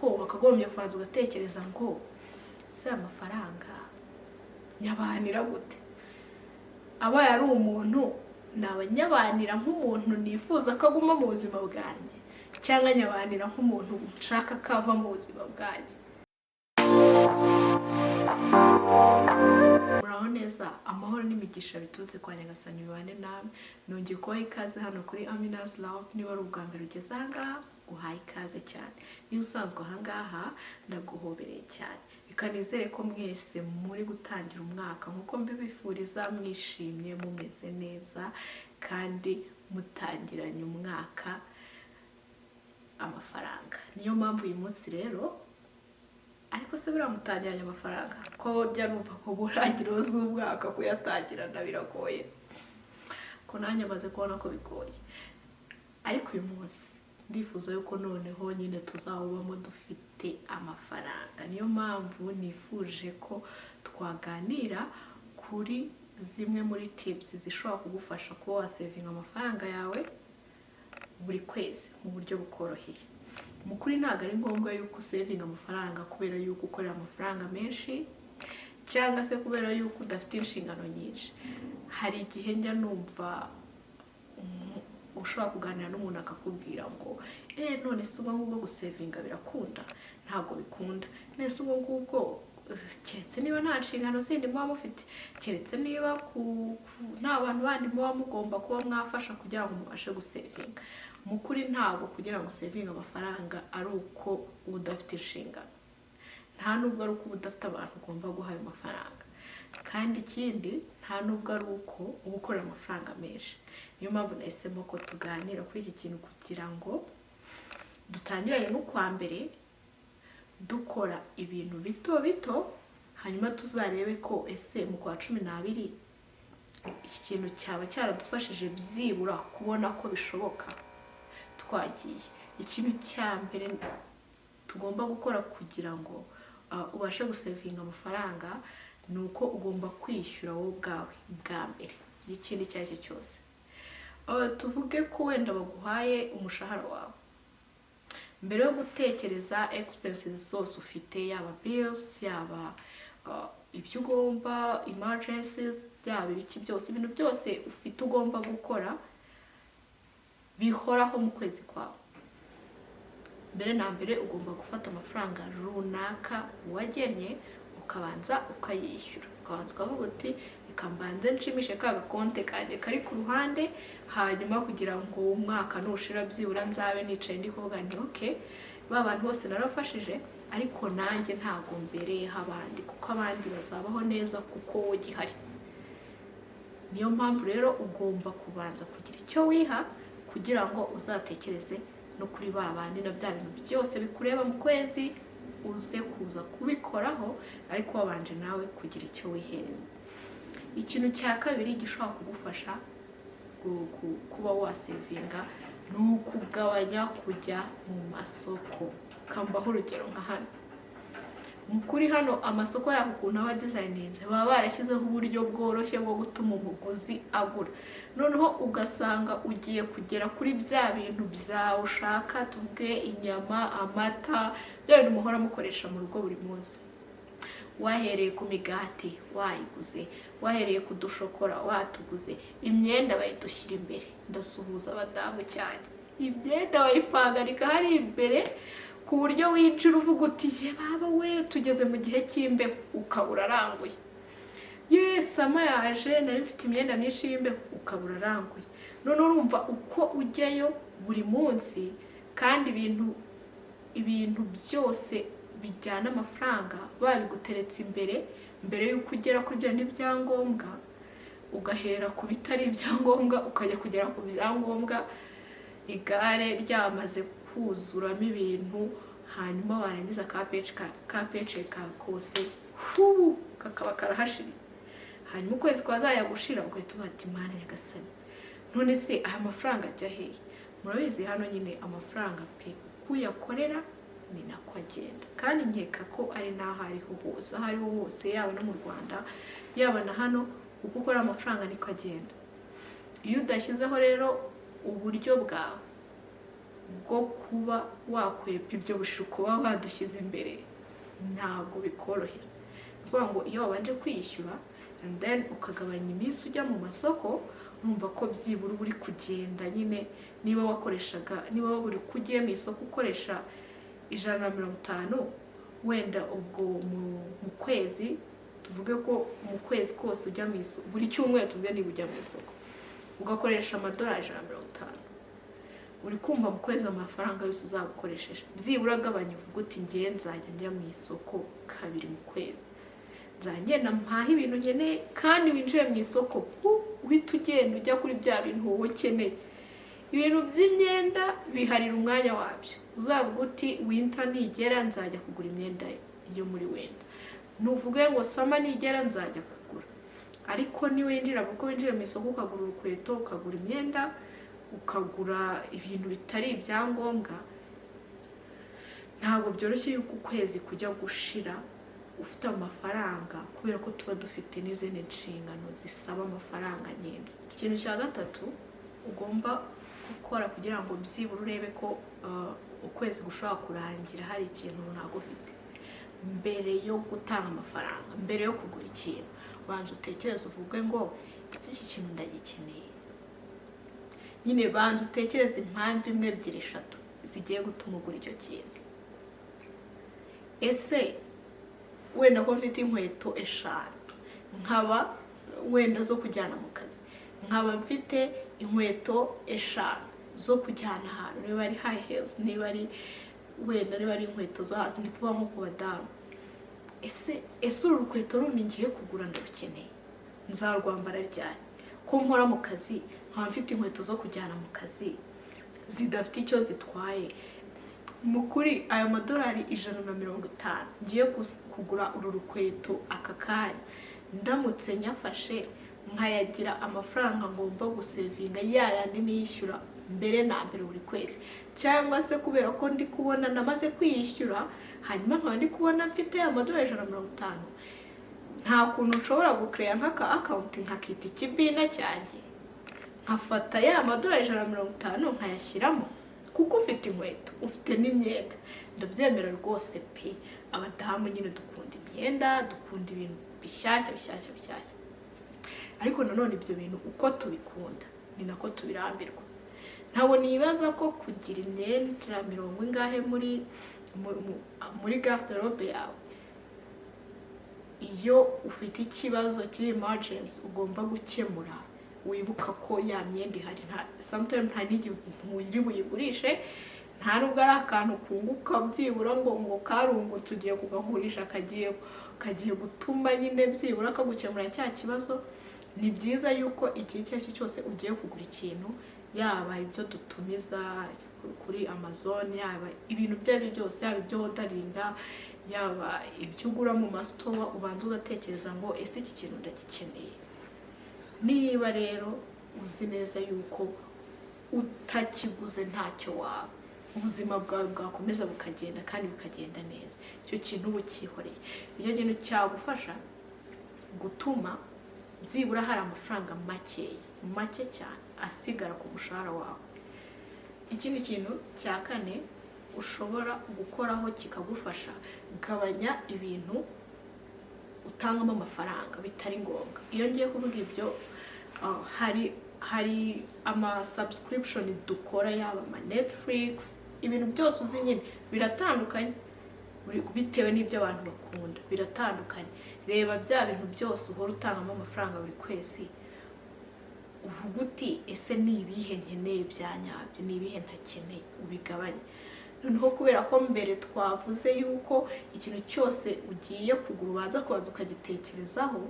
Ariko wakagombye kubanza ugatekereza ngo: "Ese aya mafaranga nyabanira gute? Abaye ari umuntu, naba nyabanira nk'umuntu nifuza ko aguma mu buzima bwanjye, cyangwa nyabanira nk'umuntu nshaka ko ava mu buzima bwanjye?" Muraho neza, amahoro n'imigisha biturutse kwa Nyagasani bibane nawe. Nongeye kubaha ikaze hano kuri Amina's Love. Niba ari ubwa mbere ugeze ahangaha, uhaye ikaze cyane. Niba usanzwe ahangaha, ndaguhobereye cyane. Reka nizere ko mwese muri gutangira umwaka nk'uko mbibifuriza, mwishimye, mumeze neza kandi mutangiranye umwaka amafaranga. Niyo mpamvu uyu munsi rero, ariko se buriya mutangiranye amafaranga? Ko njya numva ko mu ntangiriro z'umwaka kuyatangirana biragoye, ko nanjye maze kubona ko bigoye. Ariko uyu munsi ndifuza yuko noneho nyine tuzawubamo dufite amafaranga. Niyo mpamvu nifuje ko twaganira kuri zimwe muri tips zishobora kugufasha kuba wasevinga amafaranga yawe buri kwezi mu buryo bukoroheye. Mu kuri, ntabwo ari ngombwa yuko usevinga amafaranga kubera yuko ukorera amafaranga menshi, cyangwa se kubera yuko udafite inshingano nyinshi. Hari igihe njya numva ushobora kuganira n'umuntu akakubwira ngo: "Eee, none se ubwo ngubwo gusevinga birakunda?" Ntabwo bikunda. None se ubwo ngubwo, keretse niba nta nshingano zindi muba mufite, keretse niba nta bantu bandi muba mugomba kuba mwafasha kugira ngo mubashe gusevinga. Mu kuri, ntabwo kugira ngo usevinge amafaranga ari uko uba udafite inshingano, nta nubwo ari uko uba udafite abantu ugomba guha ayo mafaranga, kandi ikindi, nta nubwo ari uko uba ukorera amafaranga menshi. Niyo mpamvu nahisemo ko tuganira kuri iki kintu kugira ngo dutangirane n'ukwa mbere dukora ibintu bito bito, hanyuma tuzarebe ko ese mu kwa 12 iki kintu cyaba cyaradufashije byibura kubona ko bishoboka. Twagiye. Ikintu cya mbere tugomba gukora kugira ngo ubashe gusevinga amafaranga ni uko ugomba kwishyura wowe ubwawe bwa mbere y'ikindi icyo ari cyo cyose. Tuvuge ko wenda baguhaye umushahara wawe, mbere yo gutekereza expenses zose ufite, yaba bills, yaba ibyo ugomba, emergencies, byaba ibiki byose, ibintu byose ufite ugomba gukora bihoraho mu kwezi kwawe, mbere na mbere ugomba gufata amafaranga runaka wagennye, ukabanza ukayishyura, ukabanza ukavuga uti: "Reka mbanze nshimishe ka gakonte kanjye kari ku ruhande, hanyuma kugira ngo umwaka nushira byibura nzabe nicaye ndi kuvuga nti: 'Okay, ba bantu bose narafashije, ariko nanjye ntabwo mbereyeho abandi, kuko abandi bazabaho neza kuko wowe gihari.'" Niyo mpamvu rero ugomba kubanza kugira icyo wiha kugira ngo uzatekereze no kuri ba bandi na bya bintu byose bikureba mu kwezi, uze kuza kubikoraho ariko wabanje nawe kugira icyo wihereza. Ikintu cya kabiri gishobora kugufasha kuba wasevinga ni ukugabanya kujya mu masoko. Kambaho urugero nka hano. Mu kuri, hano amasoko yaho ukuntu aba designinze, baba barashyizeho uburyo bworoshye bwo gutuma umuguzi agura, noneho ugasanga ugiye kugera kuri bya bintu byawe ushaka, tuvuge inyama, amata, bya bintu muhora mukoresha mu rugo buri munsi. Wahereye ku migati wayiguze, wahereye ku dushokora watuguze, imyenda bayidushyira imbere. Ndasuhuza abadamu cyane. Imyenda bayipangarika hari imbere ku buryo winjira uvuga uti: "Ye baba we, tugeze mu gihe cy'imbeho," ukaba uraranguye. "Ye, summer yaje, nari mfite imyenda myinshi y'imbeho," ukaba uraranguye. None urumva uko ujyayo buri munsi, kandi ibintu byose bijyana amafaranga babiguteretse imbere mbere y'uko ugera kuri bya n'ibyangombwa, ugahera ku bitari ibyangombwa ukajya kugera ku byangombwa igare ryamaze kuzuramo ibintu. Hanyuma warangiza ka paycheck ka kose hubu kakaba karahashiriye. Hanyuma ukwezi kwazajya gushira ugahita uvuga ati: "Mana Nyagasani, none se aya mafaranga ajya hehe?" Murabizi, hano nyine amafaranga pe, uko uyakorera ni nako agenda, kandi nkeka ko ari n'aho ariho hose, aho ariho hose, yaba no mu Rwanda, yaba na hano, uko ukorera amafaranga niko agenda. Iyo udashyizeho rero uburyo bwawe bwo Bwo kuba wakwepa ibyo bishuko baba badushyize imbere, ntabwo bikorohera. Ni ukuvuga ngo iyo wabanje kwiyishyura and then ukagabanya iminsi ujya mu masoko, urumva ko byibura uba uri kugenda nyine, niba wakoreshaga, niba buri uko ugiye mu isoko ukoresha 150, wenda ubwo mu kwezi, tuvuge ko mu kwezi kose ujya mu isoko buri cyumweru, tuvuge niba ujya mu isoko ugakoresha amadolari 150, uri kumva mu kwezi amafaranga yose uzaba ukoresheje. Byibura agabanya, uvuga uti: "Ngiye nzajya njya mu isoko kabiri mu kwezi, nzajya ngenda mpaha ibintu nkeneye." Kandi winjire mu isoko uhita ugenda ujya kuri bya bintu wowe ukeneye. Ibintu by'imyenda biharira umwanya wabyo. Uzavuga uti: "Winter nigera nzajya kugura imyenda yo muri winter." Nuvuge ngo: "Summer nigera nzajya kugura." Ariko niwinjira, kuko winjira mu isoko ukagura urukweto, ukagura imyenda, ukagura ibintu bitari ibyangombwa, ntabwo byoroshye yuko ukwezi kujya gushira ufite amafaranga, kubera ko tuba dufite n'izindi nshingano zisaba amafaranga nyine. Ikintu cya gatatu ugomba gukora kugira ngo byibura urebe ko ukwezi gushobora kurangira hari ikintu runaka ufite, mbere yo gutanga amafaranga, mbere yo kugura ikintu, banza utekereze, uvuge ngo: "Ese iki kintu ndagikeneye?" Nyine banza utekereze impamvu imwe, ebyiri, eshatu zigiye gutuma ugura icyo kintu. Ese wenda ko mfite inkweto eshanu, nkaba wenda zo kujyana mu kazi, nkaba mfite inkweto eshanu zo kujyana ahantu, niba ari high heels, niba ari wenda niba ari inkweto zo hasi, ndi kuvuga nko ku badamu, ese uru rukweto rundi ngiye kugura ndarukeneye? Nzarwambara ryari, ko nkora mu kazi nkaba mfite inkweto zo kujyana mu kazi zidafite icyo zitwaye? Mu kuri aya madolari 150 ngiye kugura uru rukweto aka kanya, ndamutse nyafashe nkayagira amafaranga ngomba gusevinga, ya yandi niyishyura mbere na mbere buri kwezi, cyangwa se kubera ko ndi kubona namaze kwiyishyura, hanyuma nkaba ndi kubona mfite amadolari 150, nta kuntu nshobora gukereya nk'aka account nkakita ikibina cyanjye, nkafata ya madolari 150 nkayashyiramo? Kuko ufite inkweto, ufite n'imyenda, ndabyemera rwose pe. Abadamu nyine dukunda imyenda, dukunda ibintu bishyashya bishyashya bishyashya, ariko nanone ibyo bintu uko tubikunda ni nako tubirambirwa. Ntabwo nibaza ko kugira imyenda mirongo ingahe muri garde-robe yawe, iyo ufite ikibazo kiri emergency ugomba gukemura, wibuka ko ya myenda ihari. Nta sometimes nta n'igihe ntuyiri buyigurishe, nta nubwo ari akantu kunguka byibura ngo karungutse ugiye kugagurisha kagiye gutuma nyine byibura kagukemura cya kibazo. Ni byiza yuko igihe icyo ari cyo cyose ugiye kugura ikintu, yaba ibyo dutumiza kuri Amazon, yaba ibintu ibyo ari byo byose, yaba ibyo wodaringa, yaba ibyo ugura mu ma store, ubanza ugatekereza ngo: "Ese iki kintu ndagikeneye?" Niba rero uzi neza yuko utakiguze ntacyo waba, ubuzima bwawe bwakomeza bukagenda kandi bukagenda neza, icyo kintu uba ukihoreye. Icyo kintu cyagufasha gutuma byibura hari amafaranga makeya, make cyane, asigara ku mushahara wawe. Ikindi kintu cya kane ushobora gukoraho kikagufasha: gabanya ibintu utangamo amafaranga bitari ngombwa. Iyo ngiye kuvuga ibyo, hari ama subscription dukora, yaba ama Netflix, ibintu byose uzi nyine biratandukanye bitewe n'ibyo abantu bakunda, biratandukanye. Reba bya bintu byose uhora utangamo amafaranga buri kwezi, uvuga uti: "Ese ni ibihe nkeneye bya nyabyo? Ni ibihe ntakeneye?" Ubigabanye. Noneho kubera ko mbere twavuze yuko ikintu cyose ugiye kugura ubanza kubanza ukagitekerezaho,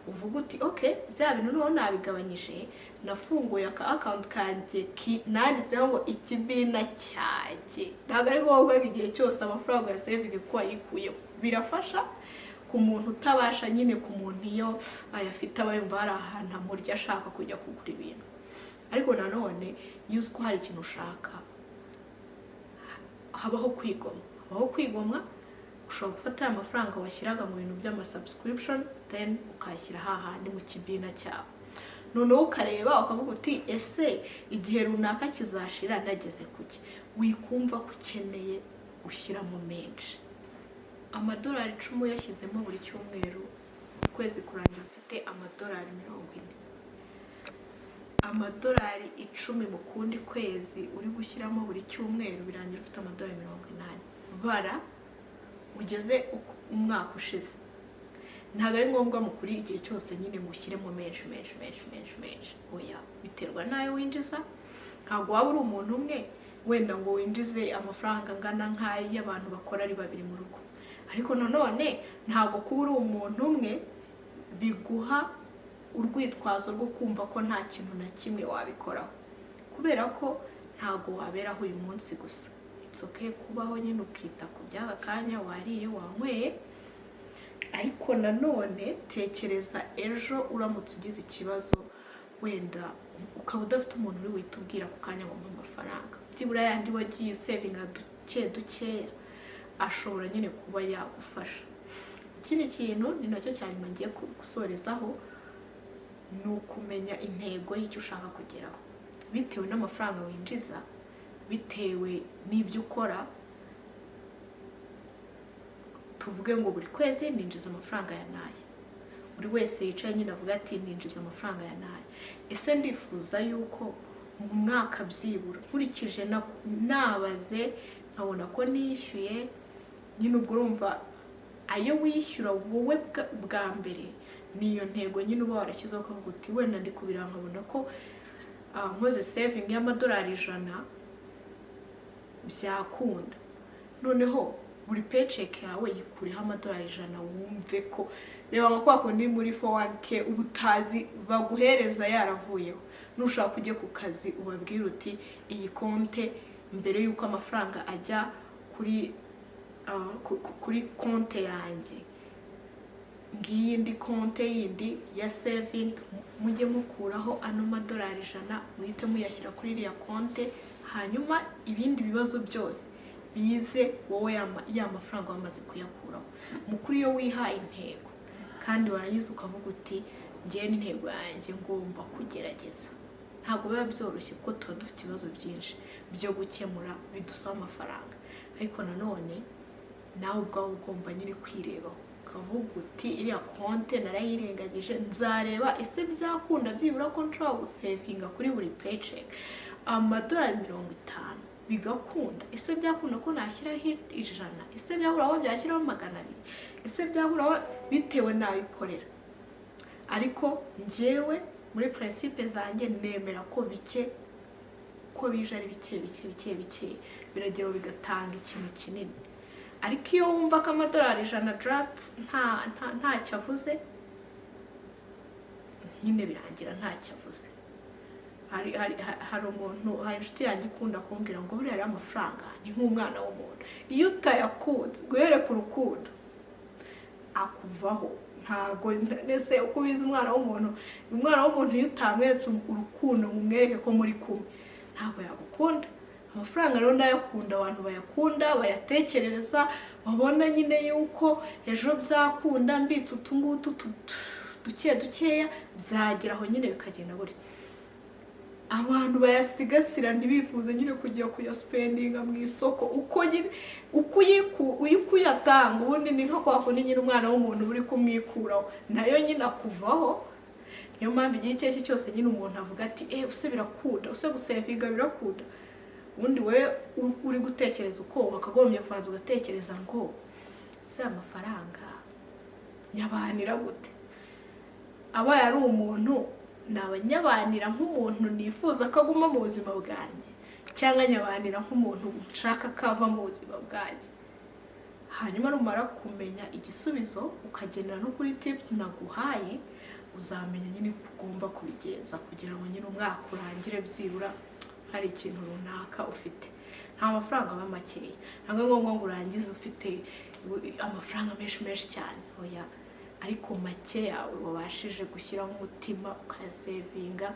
uvuga uti: "Ok, bya bintu noneho nabigabanyije, nafunguye aka account kanjye nanditseho ngo ikibina cyanjye." Ntabwo ari ngombwa ngo igihe cyose amafaranga uyasevinge kuko wayikuyeho. Birafasha ku muntu utabasha nyine, ku muntu iyo ayafite aba yumva hari ahantu amurya ashaka kujya kugura ibintu. Ariko nanone iyo uzi ko hari ikintu ushaka, habaho kwigomwa, habaho kwigomwa. Ushobora gufata aya mafaranga washyiraga mu bintu by'ama subscription, then ukayashyira hahandi mu kibina cyawe. Noneho ukareba ukavuga uti: "Ese igihe runaka kizashira nageze kuki?" Wikumva ko ukeneye ushyiramo menshi. $10 uyashyizemo buri cyumweru, ukwezi kurangira ufite $40. $10 mu kundi kwezi uri gushyiramo buri cyumweru, birangira ufite $80. Bara ugeze umwaka ushize. Ntabwo ari ngombwa mu kuri igihe cyose nyine ngo ushyiremo menshi menshi menshi menshi menshi, oya. Biterwa n'ayo winjiza. Ntabwo waba uri umuntu umwe wenda ngo winjize amafaranga angana nk'ay'abantu bakora ari babiri mu rugo, ariko nanone ntabwo kuba uri umuntu umwe biguha urwitwazo rwo kumva ko nta kintu na kimwe wabikoraho, kubera ko ntabwo waberaho uyu munsi gusa. It's okay kubaho nyine ukita ku by'aka kanya, wariye, wanyweye, ariko nanone tekereza ejo uramutse ugize ikibazo, wenda ukaba udafite umuntu uri buhite ubwira ako kanya ngo mpa amafaranga. Byibura yandi wagiye usavinga duke dukeya ashobora nyine kuba yagufasha. Ikindi kintu ni nacyo cya nyuma ngiye gusorezaho, ni ukumenya intego y'icyo ushaka kugeraho bitewe n'amafaranga winjiza, bitewe n'ibyo ukora. Tuvuge ngo buri kwezi ninjiza amafaranga ya n'aya. Buri wese yicaye nyine avuga ati: "Ninjiza amafaranga ya n'aya. Ese ndifuza yuko mu mwaka byibura, nkurikije nabaze nkabona ko nishyuye nyine," ubwo urumva ayo wishyura wowe bwa mbere, niyo ntego nyine uba warashyizeho, ukavuga uti: "Wenda ndi kubireba nkabona ko nkoze saving y'amadolari 100 byakunda." Noneho buri paycheck yawe yikureho amadolari 100, wumve ko, reba nka kwa kundi muri 401(k) uba utazi baguhereza yaravuyeho. Nushaka ujye ku kazi ubabwire uti: "Iyi konte, mbere y'uko amafaranga ajya kuri konte yanjye, ngiyi indi konte yindi ya saving, mujye mukuraho ano madolari 100, muhite muyashyira kuri iriya konte, hanyuma ibindi bibazo byose bize wowe ya mafaranga wamaze kuyakuraho." Mukuru, iyo wihaye intego kandi warangiza ukavuga uti: "Ngewe n'intego yanjye ngomba kugerageza," ntabwo biba byoroshye kuko tuba dufite ibibazo byinshi byo gukemura bidusaba amafaranga, ariko nanone nawe ubwawe ugomba nyine kwirebaho ukavuga uti: "Iriya konte narayirengagije, nzareba ese byakunda byibura ko nshobora gusavinga kuri buri paycheck amadolari 50, bigakunda? Ese byakunda ko nashyiraho 100? Ese byahura aho byashyiraho 200? Ese byahura?" Bitewe n'ayo ukorera. Ariko njyewe muri principe zanjye nemera ko bike ko bije ari bike bike bike bike, birageraho bigatanga ikintu kinini. Ariko iyo wumva ko amadolari 100 just ntacyo avuze nyine, birangira ntacyo avuze. Hari umuntu, hari inshuti yanjye ikunda kumbwira ngo buriya rero amafaranga ni nk'umwana w'umuntu, iyo utayakunze guhereka urukundo akuvaho. Ntabwo ndetse uko ubizi, umwana w'umuntu iyo utamweretse urukundo ngo umwereke ko muri kumwe, ntabwo yagukunda. Amafaranga rero ndayakunda, abantu bayakunda, bayatekerereza, babona nyine yuko ejo byakunda, mbitse utu ngutu duke dukeya byagera aho nyine bikagenda gutya. Abantu bayasigasira, ntibifuze nyine kujya kuyaspendinga mu isoko uko nyine uko uyatanga. Ubundi ni nka kwa kundi nyine umwana w'umuntu uri kumwikuraho, nayo nyine akuvaho. Niyo mpamvu igihe icyo ari cyo cyose nyine umuntu avuga ati: "Eh, use birakunda, use gusavinga birakunda?" Ubundi wowe uri gutekereza uko wakagombye kubanza ugatekereza ngo: "Ese amafaranga nyabanira gute? Abaye ari umuntu, naba nyabanira nk'umuntu nifuza ko aguma mu buzima bwanjye, cyangwa nyabanira nk'umuntu nshaka ko ava mu buzima bwanjye?" Hanyuma numara kumenya igisubizo, ukagendera no kuri tips naguhaye, uzamenya nyine uko ugomba kubigenza kugira ngo nyine umwaka urangire byibura hari ikintu runaka ufite. Nta mafaranga aba makeya, ntabwo ari ngombwa ngo urangize ufite amafaranga menshi menshi cyane, oya. Ariko make yawe wabashije gushyiraho umutima ukayasavinga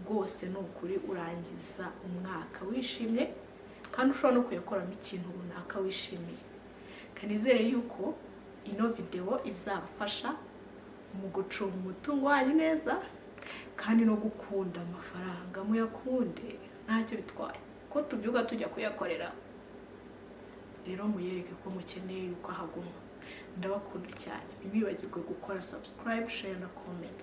rwose, ni ukuri urangiza umwaka wishimye kandi ushobora no kuyakoramo ikintu runaka wishimiye. Kanizere yuko ino videwo izabafasha mu gucunga umutungo wanyu neza. Kandi no gukunda amafaranga, muyakunde, ntacyo bitwaye ko tubyuka tujya kuyakorera. Rero muyereke ko mukeneye yuko ahaguma. Ndabakunda cyane. Ntimwibagirwe gukora subscribe, share na comment.